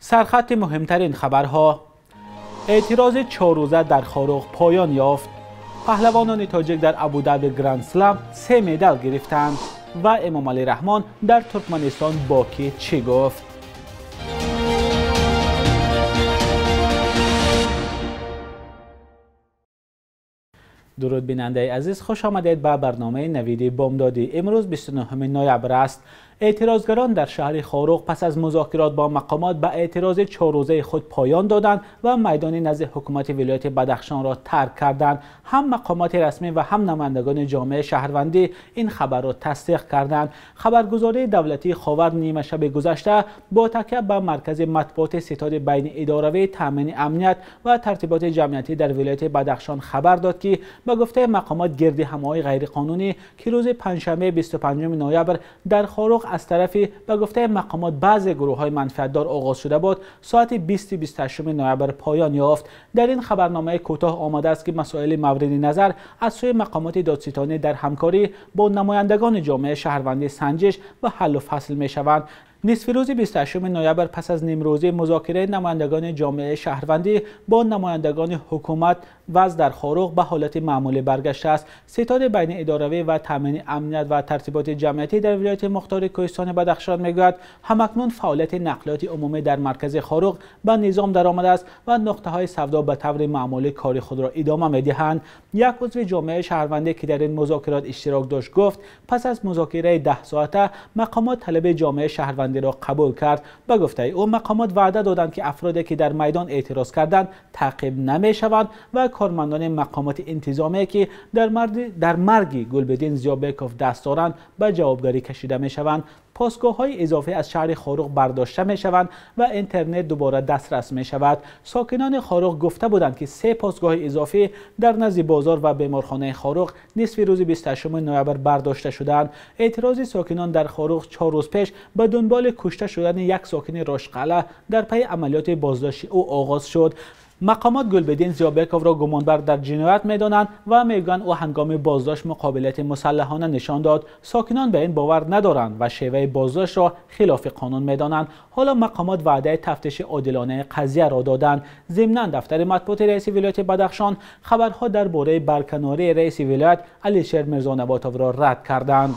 Сархати муҳимтарин хабарҳо. Эътирози чоррӯза дар Хоруғ поён ёфт. Паҳлавонони тоҷик дар Абу-Даби Гранд Слам 3 медал гирифтанд ва Эмомалӣ Раҳмон дар Туркманистон бо кӣ чӣ гуфт? Дуруд бинандаи азиз, хуш омадед ба барномаи Навиди Бомдодӣ. Имрӯз 29 ноябр аст. Эътирозгарон дар шаҳри Хоруғ пас аз музокирот бо мақомот ба эътирози чоррӯзаи худ поён доданд ва майдони назди ҳукумати вилояти Бадахшонро тарк карданд. Ҳам мақомоти расмӣ ва ҳам намояндагони ҷомеаи шаҳрвандӣ ин хабарро тасдиқ карданд. Хабаргузории давлатии Ховар нимашаби гузашта бо такя ба маркази матбуоти ситоди байниидоравии таъмини амният ва тартиботи ҷамъиятӣ дар вилояти Бадахшон хабар дод, ки ба гуфтаи мақомот гирдиҳамоҳои ғайриқонунӣ, ки рӯзи панҷшанбе 25 ноябр дар Хоруғ аз тарафи ба гуфтаи мақомот баъзе гурӯҳҳои манфиатдор оғоз шуда буд, соати 20-28 ноябр поён ёфт. Дар ин хабарномаи кӯтоҳ омадааст, ки масоили мавриди назар аз сӯи мақомоти додситонӣ дар ҳамкорӣ бо намояндагони ҷомеаи шаҳрвандӣ санҷиш ва ҳаллу фасл мешаванд. Нисфи рӯзи 28 ноябр пас аз нимрӯзӣ музокираи намояндагони ҷомеаи шаҳрвандӣ бо намояндагони ҳукумат вазъ дар Хоруғ ба ҳолати маъмулӣ баргаштааст. Ситоди байниидоравӣ ва таъмини амният ва тартиботи ҷамъиятӣ дар вилояти мухтори кӯҳистони Бадахшон мегӯяд, ҳамакнун фаъолияти нақлиёти умумӣ дар маркази Хоруғ ба низом даромадааст ва нуқтаҳои савдо ба таври маъмулӣ кори худро идома медиҳанд. Як узви ҷомеаи шаҳрвандӣ, ки дар ин музокирот иштирок дошт, гуфт пас аз музокираи 10 соата мақомот талаби ҷомеаи шаҳрвандиро қабул кард. Ба гуфтаи ӯ мақомот ваъда доданд, ки афроде ки дар майдон эътироз карданд таъқиб намешаванд ва кормандони мақомоти интизомие, ки дар марги Гулбиддин Зиёбеков даст доранд, ба ҷавобгарӣ кашида мешаванд. Посгоҳҳои изофӣ аз шаҳри Хоруғ бардошта мешаванд ва интернет дубора дастрас мешавад. Сокинони Хоруғ гуфта буданд, ки 3 посгоҳи изофӣ дар назди бозор ва беморхонаи Хоруғ нисфи рӯзи 28 ноябр бардошта шуданд. Эътирози сокинон дар Хоруғ 4 рӯз пеш ба дунболи кушта шудани як сокини Рошқалъа дар пайи амалиёти боздошти ӯ оғоз шуд. Мақомот Гулбиддин Зиёбековро гумонбар дар ҷиноят медонанд ва мегӯянд ӯ ҳангоми боздошт муқобилияти мусаллаҳона нишон дод. Сокинон ба ин бовар надоранд ва шеваи боздоштро хилофи қонун медонанд. Ҳоло мақомот ваъдаи тафтиши одилонаи қазияро доданд. Зимнан дафтари матбуоти раиси вилояти Бадахшон хабарҳо дар бораи барканории раиси вилоят Алишер Мирзонаботовро рад карданд.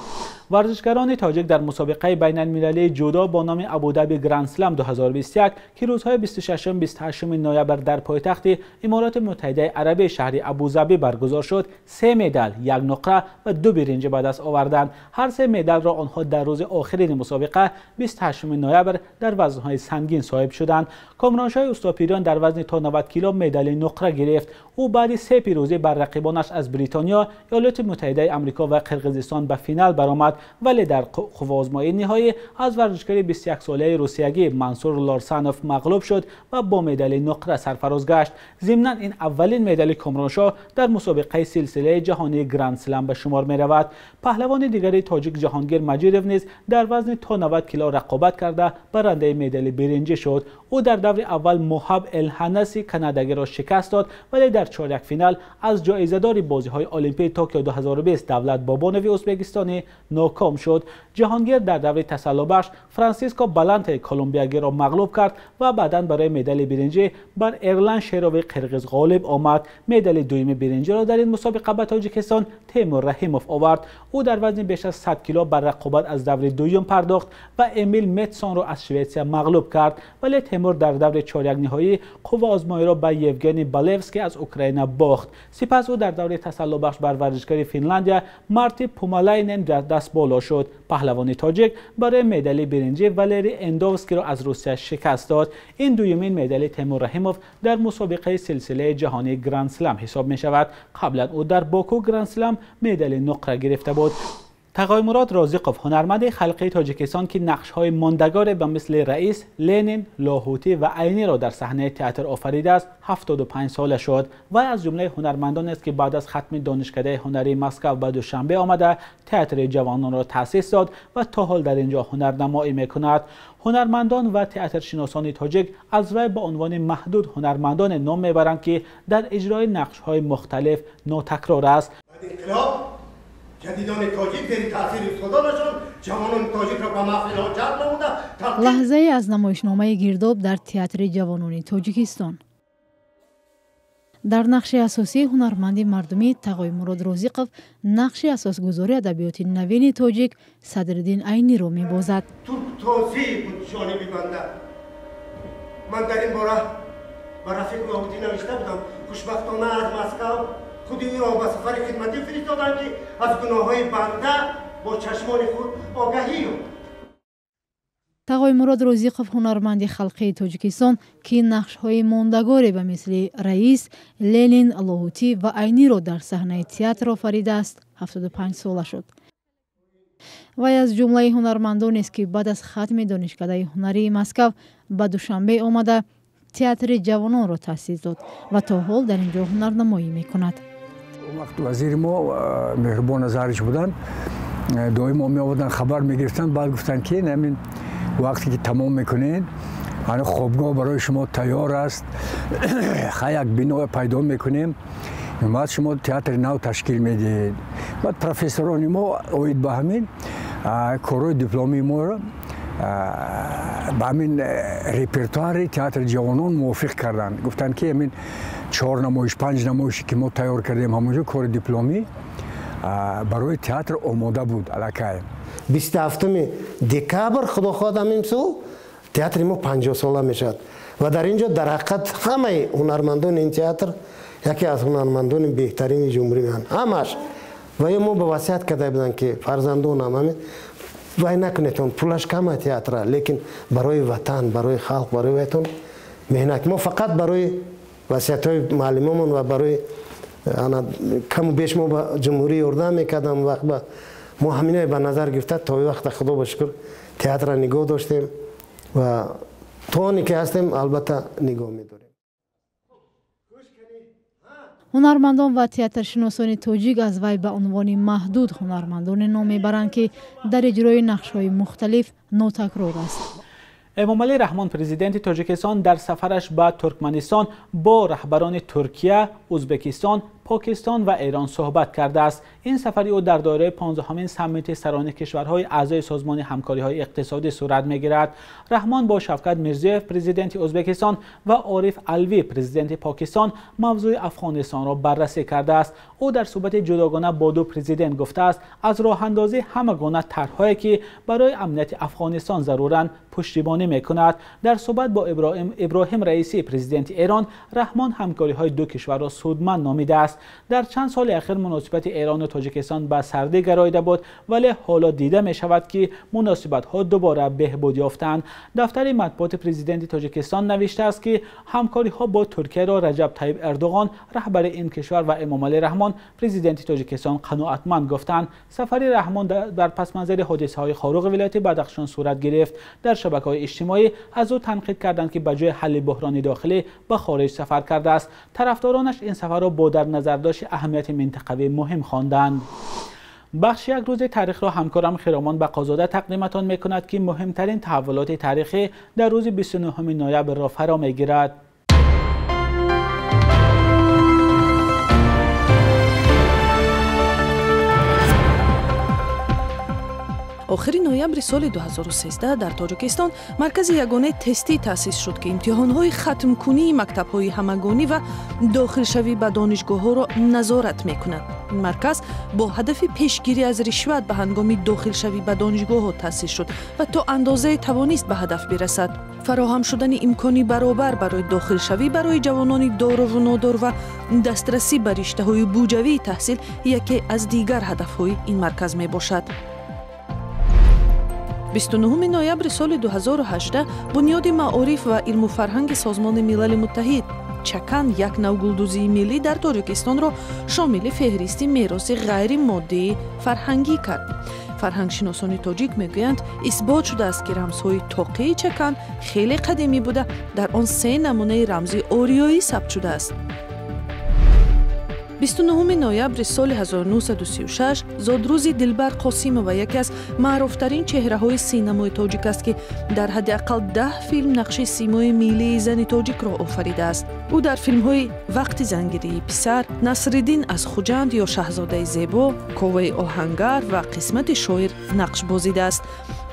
Варзишгарони тоҷик дар мусобиқаи байналмилалии ҷудо бо номи Абу-Даби Гранд Слам 2021, ки рӯзҳои 26-28 ноябр дар пойтахти Имороти Муттаҳидаи Арабӣ шаҳри Абу-Забӣ баргузор шуд, 3 медал, 1 нуқра ва 2 биринҷӣ ба даст оварданд. Ҳар 3 медалро онҳо дар рӯзи охирини мусобиқа 28 ноябр дар вазнҳои сангин соҳиб шуданд. Комроншоҳи Устопирён дар вазни то 90 кило медали нуқра гирифт. Ӯ баъди 3 пирӯзӣ бар рақибонаш аз Бритониё, Иёлоти Муттаҳидаи Амрико ва Қирғизистон ба финал баромад, вале дар қувваозмоии ниҳоӣ аз варзишгари 21-солаи русиягӣ Мансур Лорсанов мағлуб шуд ва бо медали нуқра сарфароз гашт. Зимнан ин аввалин медали Комроншоҳ дар мусобиқаи силсилаи ҷаҳонии Гранд Слам ба шумор меравад. Паҳлавони дигари тоҷик Ҷаҳонгир Маҷидов низ дар вазни то 90 кило рақобат карда барандаи медали биринҷӣ шуд. Ӯ дар даври аввал Муҳаб Элҳанаси канадагиро шикаст дод, вале дар чорякфинал аз ҷоизадори бозиҳои Олимпии Токио 2020 Давлат Бобонови ӯзбекистонӣ ноком шуд. Ҷаҳонгир дар даври тасаллобахш Франсиско Баланте колумбиягиро мағлуб кард ва баъдан барои медали биринҷӣ бар Эрлан Шерови қирғиз ғолиб омад. Медали дуюми биринҷиро дар ин мусобиқа ба Тоҷикистон Темур Раҳимов овард. Ӯ дар вазни беш аз 100 кило бар рақобат аз даври дуюм пардохт ва Эмил Метсонро аз Шветсия мағлуб кард, вале Темур дар даври чорякниҳоӣ қувваозмоиро ба Евгений Балевский аз Украина бохт. Сипас ӯ дар даври тасаллобахш бар варзишгари Финландия Марти Пумалайнен даст боло шуд. Паҳлавони тоҷик барои медали биринҷӣ Валерий Эндовскиро аз Русия шикаст дод. Ин дуюмин медали Темур Раҳимов дар мусобиқаи силсилаи ҷаҳонии Гранд Слам ҳисоб мешавад. Қаблан ӯ дар Боку Гранд Слам медали нуқра гирифта буд. Тағоймурод Розиқов, ҳунарманди халқии Тоҷикистон, ки нақшҳои мондагоре ба мисли Раис, Ленин, Лоҳутӣ ва Айниро дар саҳнаи театр офаридааст, 75 сола шуд. Вай аз ҷумлаи ҳунармандонест, ки баъд аз хатми донишкадаи ҳунарии Москав ба Душанбе омада, театри ҷавононро таъсис дод ва то ҳол дар ин ҷо ҳунарнамоӣ мекунад. Ҳунармандон ва театршиносони тоҷик аз вай ба унвони маҳдуд ҳунармандоне ном мебаранд, ки дар иҷрои нақшҳои мухталиф нотакрор аст. Ҷадидони тоҷик зери таъсири устодонашон ҷавонони тоҷикро ба маҳфилҳо ҷалб намуда. Лаҳзае аз намоишномаи Гирдоб дар театри ҷавонони Тоҷикистон. Дар нақши асосии ҳунарманди мардумӣ Тағоймурод Розиқов нақши асосгузори адабиёти навини тоҷик Садриддин Айниро мебозад. Турктозӣ буд ҷониби банда. Ман дар ин бора ба Рафиқ Лоҳутӣ навишта будам. Хушбахтона аз Москав худи ӯро ба сафари хидматӣ фиристоданд, ки аз гуноҳҳои банда бо чашмони худ огаҳӣ ёфт. Тағоймурод Розиқов ҳунарманди халқии Тоҷикистон, ки нақшҳои мондагоре ба мисли Раис, Ленин, Лоҳутӣ ва Айниро дар саҳнаи театр офаридааст, 75 сола шуд. Вай аз ҷумлаи ҳунармандонест, ки баъд аз хатми Донишкадаи ҳунарии Москав ба Душанбе омада театри ҷавононро таъсис дод ва то ҳол дар ин ҷо ҳунарнамоӣ мекунад. Он вақт вазири мо Меҳрубон Назарич буданд, доимо меомаданд, хабар мегирифтанд, баъд гуфтанд, ки ҳамин вақте ки тамом мекунед, ҳани хобгоҳ барои шумо тайёр аст, хай як бино пайдо мекунем, баъд шумо театри нав ташкил медиҳед. Баъд профессорони мо оид ба ҳамин корҳои дипломии моро ба ҳамин репертуари театри ҷавонон мувофиқ карданд. Гуфтанд, ки ҳамин 4 намоиш, 5 намоише ки мо тайёр кардем, ҳамонҷо кори дипломӣ барои театр омода буд аллакай. 27 декабр, худо хоҳад, ҳамин сол театри мо 50 сола мешавад ва дар ин ҷо дар ҳақиқат ҳамаи ҳунармандони ин театр яке аз ҳунармандони беҳтарини ҷумҳурӣ меанд, ҳамаш. Ва ё мо ба васият карда буданд, ки фарзандонам, ҳамин вай накунедон, пулаш кама театра, лекин барои ватан, барои халқ, барои вайтон меҳнат. Мо фақат барои васиятҳои муаллимомон ва барои каму беш мо ба ҷумҳурӣ ёрдам мекардам вақт ба мо ҳаминое ба назар гирифта то вақта худо ба шукр театра нигоҳ доштем ва то оне ки ҳастем албатта нигоҳ медорем. Ҳунармандон ва театршиносони тоҷик аз вай ба унвони маҳдуд ҳунармандоне ном мебаранд, ки дар иҷрои нақшҳои мухталиф нотакрор аст. Эмомалӣ Раҳмон, президенти Тоҷикистон, дар сафараш ба Туркманистон бо раҳбарони Туркия, Ӯзбекистон, Покистон ва Эрон суҳбат кардааст. Ин сафари ӯ дар доираи 15-ҳамин саммити сарони кишварҳои аъзои Созмони ҳамкориҳои иқтисодӣ сурат мегирад. Раҳмон бо Шавкат Мирзиёев, президенти Ӯзбекистон, ва Ориф Алви, президенти Покистон, мавзӯи Афғонистонро баррасӣ кардааст. Ӯ дар суҳбати ҷудогона бо ду президент гуфтааст, аз роҳандозии ҳама гуна тарҳҳое, ки барои амнияти Афғонистон заруранд, пуштибонӣ мекунад. Дар суҳбат бо Иброҳим Раисӣ, президенти Эрон, Раҳмон ҳамкориҳои ду кишварро судманд номидааст. Дар чанд соли ахир муносибати Эрону Тоҷикистон ба сардӣ гароида буд, вале ҳоло дида мешавад, ки муносибатҳо дубора беҳбуд ёфтанд. Дафтари матбуоти президенти Тоҷикистон навиштааст, ки ҳамкориҳо бо Туркияро Раҷаб Тайиб Эрдоғон, раҳбари ин кишвар, ва Эмомалӣ Раҳмон, президенти Тоҷикистон, қаноатманд гуфтанд. Сафари Раҳмон дар пасманзари ҳодисаҳои Хоруғи вилояти Бадахшон сурат гирифт. Дар шабакаҳои иҷтимоӣ аз ӯ танқид карданд, ки ба ҷои ҳалли буҳрони дохилӣ ба хориҷ сафар кардааст. Тарафдоронаш ин сафарро бо дар назардошти аҳамияти минтақавӣ муҳим хонданд. Бахши як рӯзи таърихро ҳамкорам Хиромон Бақозода тақдиматон мекунад, ки муҳимтарин таҳаввулоти таърихӣ дар рӯзи 29 ноябрро фаро мегирад. Охири ноябри соли 2013 дар Тоҷикистон маркази ягонаи тестӣ таъсис шуд, ки имтиҳонҳои хатмкунии мактабҳои ҳамагонӣ ва дохилшавӣ ба донишгоҳҳоро назорат мекунад. Ин марказ бо ҳадафи пешгирӣ аз ришват ба ҳангоми дохилшавӣ ба донишгоҳҳо таъсис шуд ва то андозае тавонист ба ҳадаф бирасад. Фароҳам шудани имкони баробар барои дохилшавӣ барои ҷавонони дорову нодор ва дастрасӣ ба риштаҳои буҷавии таҳсил яке аз дигар ҳадафҳои ин марказ мебошад. 29 ноябри соли 2018 Бунёди маориф ва илму фарҳанги Созмони Милали Муттаҳид чакан, як нав гулдӯзии миллӣ дар Тоҷикистонро шомили феҳристи мероси ғайримоддии фарҳангӣ кард. Фарҳангшиносони тоҷик мегӯянд, исбот шудааст, ки рамзҳои тоқии чакан хеле қадимӣ буда, дар он се намунаи рамзи ориёӣ сабт шудааст. 29 ноябри соли 1936 зодрӯзи Дилбар Қосимова, яке аз маъруфтарин чеҳраҳои синамои тоҷик аст, ки дар ҳадди ақал 10 филм нақши симои миллии зани тоҷикро офаридааст. Ӯ дар филмҳои «Вақти зангирии писар», «Насриддин аз Хуҷанд» ё «Шаҳзодаи зебо», «Коваи оҳангар» ва «Қисмати шоир» нақш бозидааст.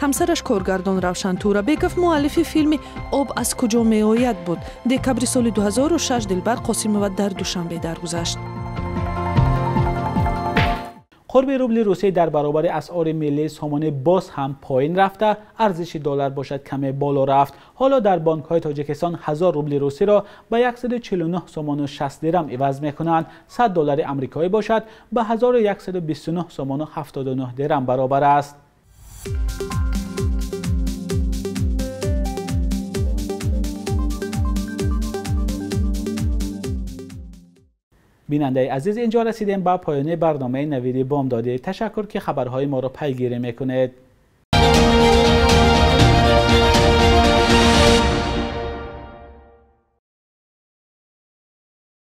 Ҳамсараш, коргардон Равшан Турабеков, муаллифи филми «Об аз куҷо меояд» буд. Декабри соли 2006 Дилбар Қосимова дар Душанбе даргузашт. Қурби рубли Русия дар баробари асъори миллии сомонӣ боз ҳам поин рафта, арзиши доллар бошад каме боло рафт. Ҳоло дар бонкҳои Тоҷикистон 1000 рубли русиро ба 149 сомону 60 дирам иваз мекунанд. 100 доллари амрикоӣ бошад ба 1129 сомону 79 дирам баробар аст. Бинандаи азиз, инҷо расидем ба поёни барномаи Навиди Бомдодӣ. Ташаккур, ки хабарҳои моро пайгирӣ мекунед.